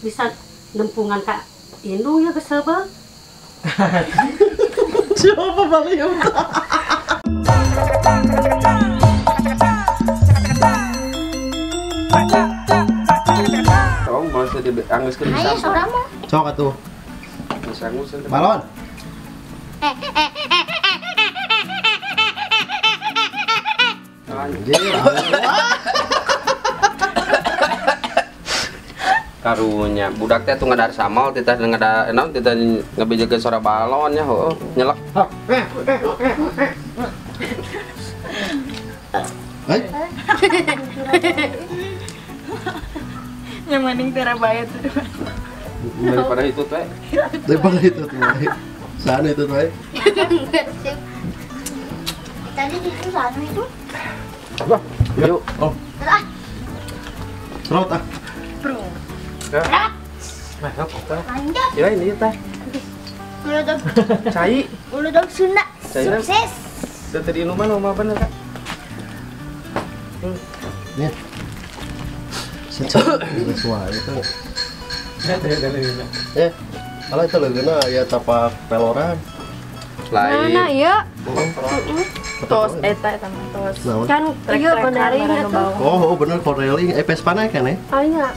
Bisa nempungan kak indung ya kesebel. Siapa paling yang tong mau di anggus ke ayo soramu. Sok atuh. Balon. Anjir. Karunya budak teh tuh ngadar samal titah ngadar naon titah ngebejekeun suara balon nya heueuh nyelek. Hei. Yang mending tera bae tuh. Daripada itu teh. Daripada itu tuh. Sana itu teh. Tadi itu sana itu. Apa? Yuk. Oh. Serot ah. Bro. Masuk. Ya ini teh. Cai. Udah Sunda. Sukses. Tadi minuman mah bener Kak. Nih. Sesuai itu. Eh, kalau itu leungeuna aya tapak peloran. Lain. Mana ya? Tos eta eta mah tos. Kan ieu koneling atuh. Oh, bener koneling. Eh Vespa na kan eh? Aya.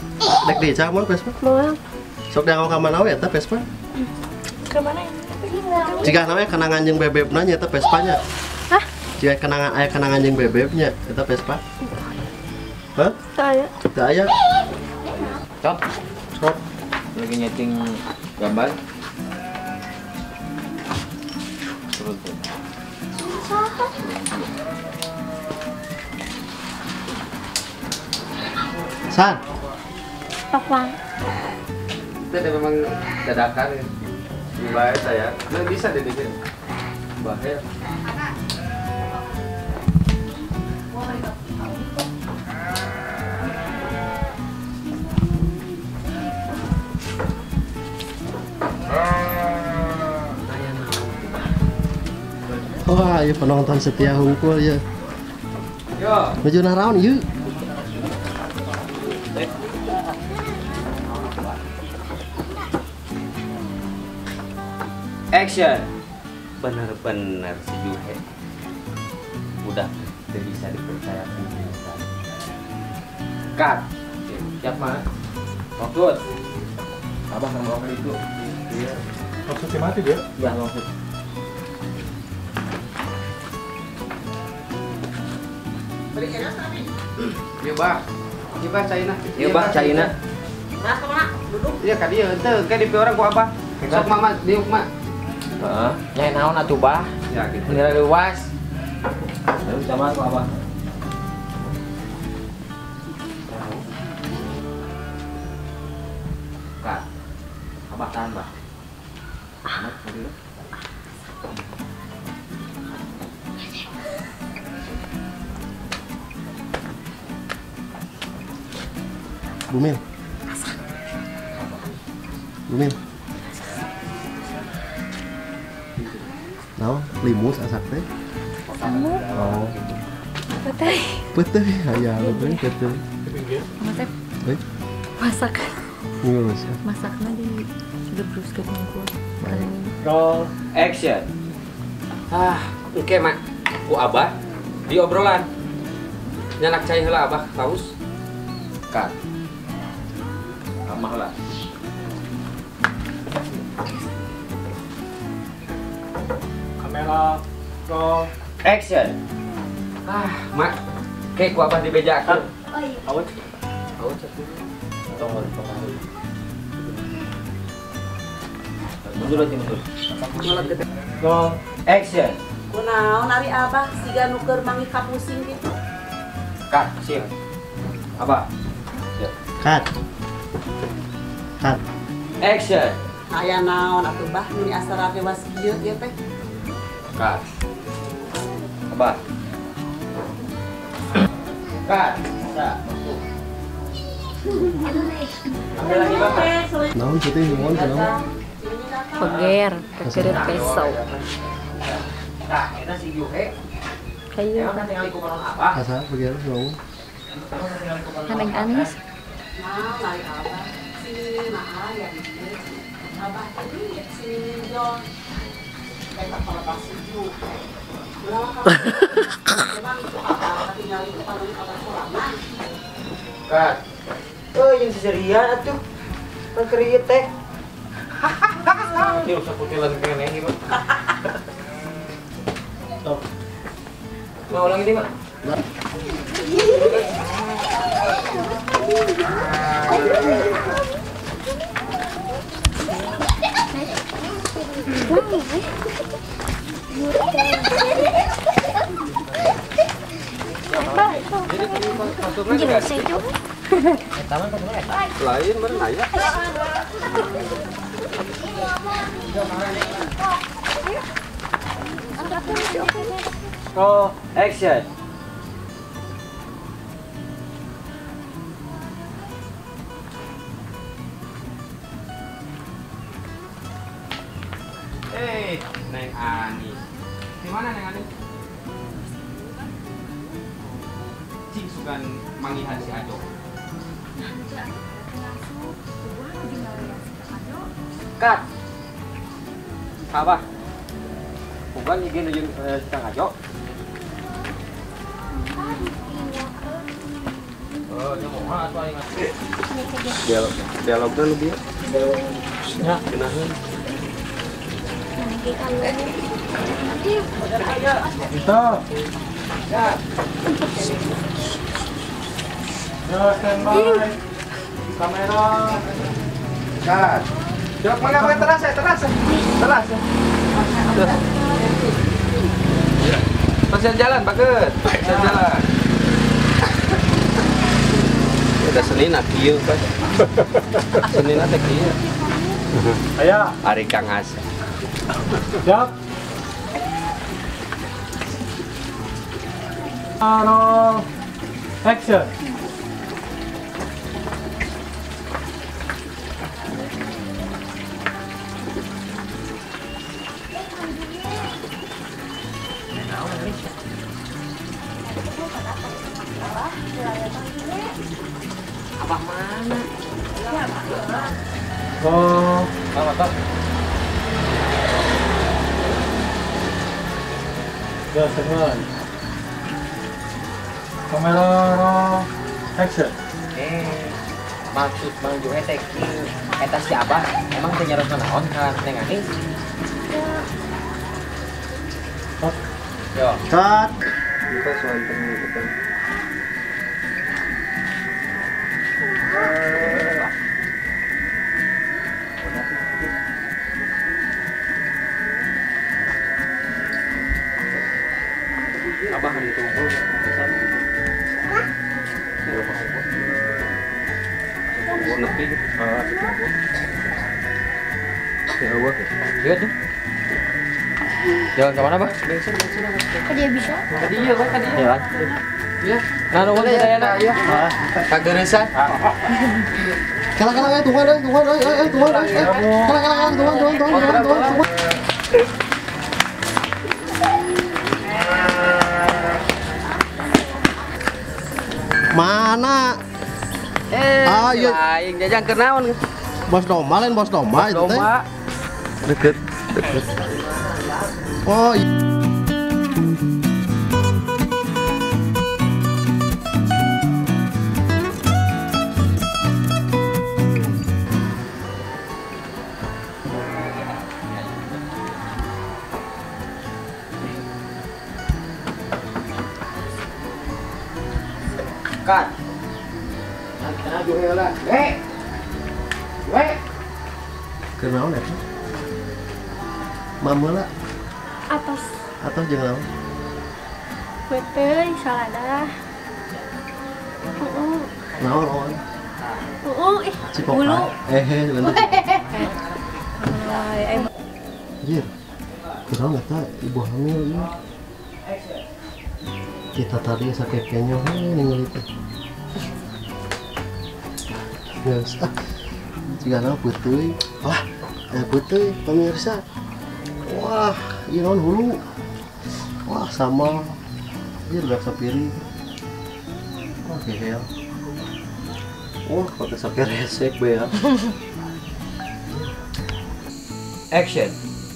Dek di cak mah Vespa. Moal. Sok dianggo ka mana we eta Vespa? Ka mana? Jika namanya kenangan jeung bebebna nya eta Vespa nya. Hah? Jika kenangan aya kenangan jeung bebebnya eta Vespa. Hah? Teu aya. Teu aya. Cop. Cop. Lagi nyeting gambar. Turun tuh. San. Tokwang. Itu memang dadakan ya. Bahaya saya. Nah, bisa deh dia. Bahaya. Wah, ya penonton setia hungkul ya. Yo. Menuju naraon yuk. Action. Bener-bener si Juhe udah tidak bisa dipercaya. Cut. Siap mah. Fokus. Abah nggak bawa ke itu. Iya. Maksudnya mati dia? Ya maksud. Iya bah. Iya bah China. Iya bah China. Nah, kemana? Duduk. Iya ka dieu henteu, ka di orang ku apa? Sok mama diuk mak. Heeh, nya naon atuh bah? Ya gitu. Nilai luas. Lalu sama ku apa? Kak. Abah tahan, Bah. Amat dulu. Bumil. Bumil. Naon? Limus asak teh. Oh. Peuteuy. Peuteuy, aya peuteuy, peuteuy. Masak. Heuh. Masak. Ngurus ya. Masakna di gebruskeun hungkul. Roll action. Ah, oke mak. Ku abah di obrolan. Nyanak cai heula abah haus. Cut. Amah lah. Kamera roll action. Ah, mak. Oke, ku abah dibejakeun. Oh iya. Awas. Awas atuh. Tong tong. Mundur aja mundur. Roll action. Kunaon ari abah siga nu keur manggih kapusing kitu. Cut, siap. Abah. Siap. Cut. Cut. Action. Aya naon atuh bah meni asa rewas kieu ieu teh. Cut. Abah. Cut. Sa, masuk. Ambil lagi Bapak. Naon kitu himun naon? Peger, peger peso. Tah, eta si Juhe. Kayak tinggal ku abah. Asa peger naon? Aneh anis. Nah, lari abah. Sini nah ya gitu. Abah tadi sini John. Eta palepas sejuk. Ulah ka. Emang itu abah tinggal itu paling abah sorangan. Kat. Euy jeung seserian atuh. Kan keur ieu teh. Ini usah putilan keneh ieu mah. Tuh. Mau ulang ini, Mak? Lain bareng aya. Roll action. Eh, Neng Ani. Di mana Neng Ani? Cing sugan manggihan si Ajo. Cut. Abah. Bukan izin jeung Kang Ajo. Oh, nya moha atuh aing. Dialog, dialogna nu bieu. Nya, geunaheun. Kita. Ya, standby. Kamera. Cut. Jawab mangga mangga teras ya, teras. Teras. Terus jalan, bagus. Terus jalan. Udah Senin kieu, Pak. Senin teh kieu. Aya. Ari Kang Hasan. Siap. Roll action. Abah mana? Oh, apa? Ya, standby. Kamera roll action. Maksud Bang Johe teh kieu. Eta si Abah emang teu nyaros naon ka Neng Ani? Cut. Yo. Cut. Kita suanten gitu. Abah hari itu unggul pesan. Nepi. Ya Allah. Iya tuh. Jalan ke mana, Bang? Bensin, bensin, bensin. Kok dia bisa? Tadi iya, Bang, tadi. Jalan. Iya. Nah, nuhun sadayana. Iya. Kageureusan. Kala kala eh tungguan euy, tungguan euy, euy, tungguan euy. Kala kala kala tungguan tungguan tungguan tungguan tungguan. Mana? Ayo. Aing jajang keur naon? Bos domba lain bos domba itu teh. Deket, deket. Oh. Cut. Nah, jual lah. We. Keur naon eta? Mameula. Atos. Atos jeung naon? Peuteuy salada. Heeh. Naon on? Heeh, ih. Bulu. Bener. Anjir. Keur naon eta ibu hamil ieu? Kita tadi sakit kenyong ningali teh. Geus ah. Jigana peuteui. Wah, peuteui pemirsa. Wah, ieu naon hulu. Wah, sama. Ieu udah sapiring. Wah, gehel. Wah, pakai sampai resek be ya. Action.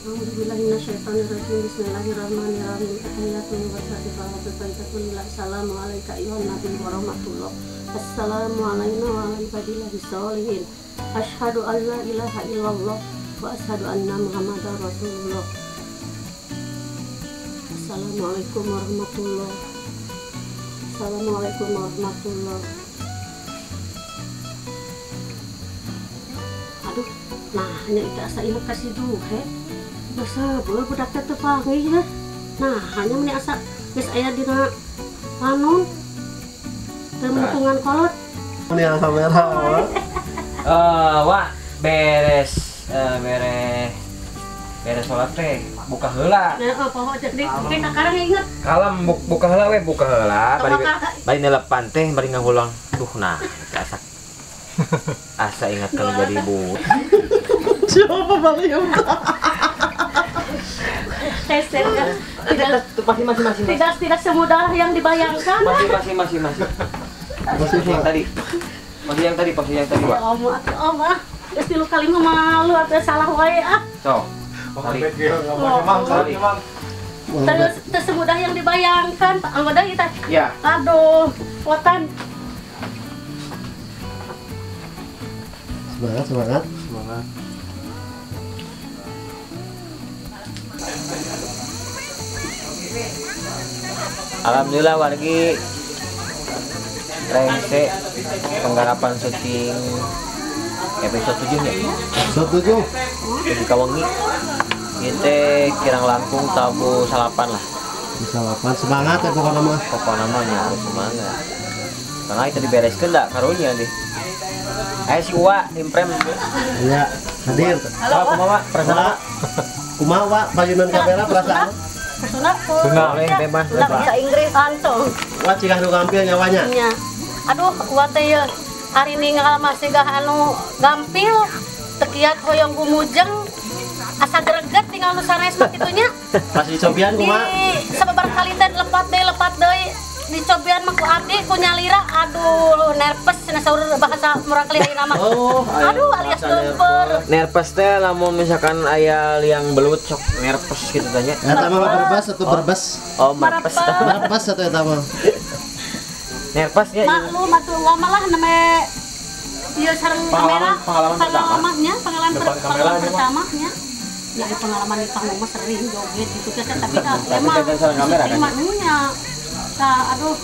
A'udzubillahi minasyaitonirrajim. Bismillahirrahmanirrahim. Assalamualaikum warahmatullahi wabarakatuh. Assalamualaikum warahmatullahi wabarakatuh. Asyhadu an la ilaha illallah wa asyhadu anna Muhammadar Rasulullah. Assalamualaikum warahmatullahi. Assalamualaikum warahmatullahi. Aduh, nah hanya itu asa ingat kasih duhe. Geus budak teh teu panggih ya. Nah, hanya meni asa geus aya dina panon. Teu menepungan kolot. Ini asa merah. Wah, beres beres sholat teh buka heula. Heeh, poho jadi teh kakarang inget. Kalem buka heula we, buka heula. Bari nelepan teh bari ngahulang. Duh nah, asa asa ingat kan jadi ibu. Siapa balik masih tidak semudah yang dibayangkan. Masih yang tadi. Masih yang tadi, Pak. Om ah. Geus 3 kali mah malu atuh salah wae ah. Sok. Terus semudah yang dibayangkan, Pak Anggoda kita. Ya. Aduh, potan. Semangat, semangat, semangat. Alhamdulillah wargi rengse penggarapan syuting episode 7 ya. Episode 7. Di Kawengi. Kita kirang langkung tabu salapan lah. Salapan semangat ya pokoknya mah. Pokoknya mah harus semangat. Karena itu dibereskeun da karunya deh. Ayo si Uwa imprem. Iya, hadir. Halo, kumaha Wak? Perasaan kumaha Wak? Payunan kamera perasaan. Sunda. Sunda bebas. Sunda bahasa Inggris anto. Wah, cigah nu gampil nyawanya. Nya. Aduh, Uwa teh ye hari ninggal masih gah anu gampil tekiat hoyong gumujeng asa greget tinggal nu sanes mah kitu nya. Pas dicobian kumaha? Di sababaraha kali teh lepat deui dicobian mah ku abdi ku nyalira aduh nervous cenah saur bahasa murang kali ayeuna mah. Oh, aduh alias lemper. Nervous teh lamun misalkan aya liang belut sok nervous gitu tanya. Eta mah berbas atau berbes? Oh, merpes. Merpes atau eta mah. Nervous ya. Maklum atuh wa malah name ieu sareng kamera pengalaman pertamanya, pengalaman pertamanya. Ya pengalaman di panggung mah sering joget gitu kan tapi emang kamera kan. Nya aduh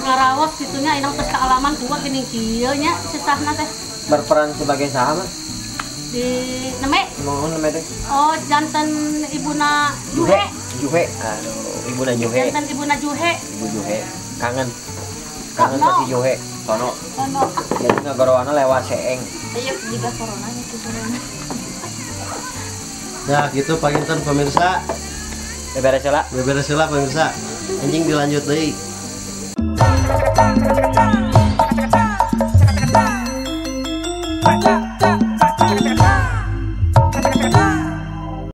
ngarawas gitunya inang tos kealaman gua gini kieu nya sesahna teh. Berperan sebagai saha mah? Di neme? Mohon neme teh. Oh, janten ibuna Juhe. Juhe. Aduh, ibuna Juhe. Janten ibuna Juhe. Ibu Juhe. Kangen. Kangen ka si Juhe. Tono. Tono. Jadi ngagorowana lewat seeng. Ayo jika corona itu corona. Ya gitu panginten pemirsa. Beberes heula. Beberes heula pemirsa. Anjing dilanjut deui.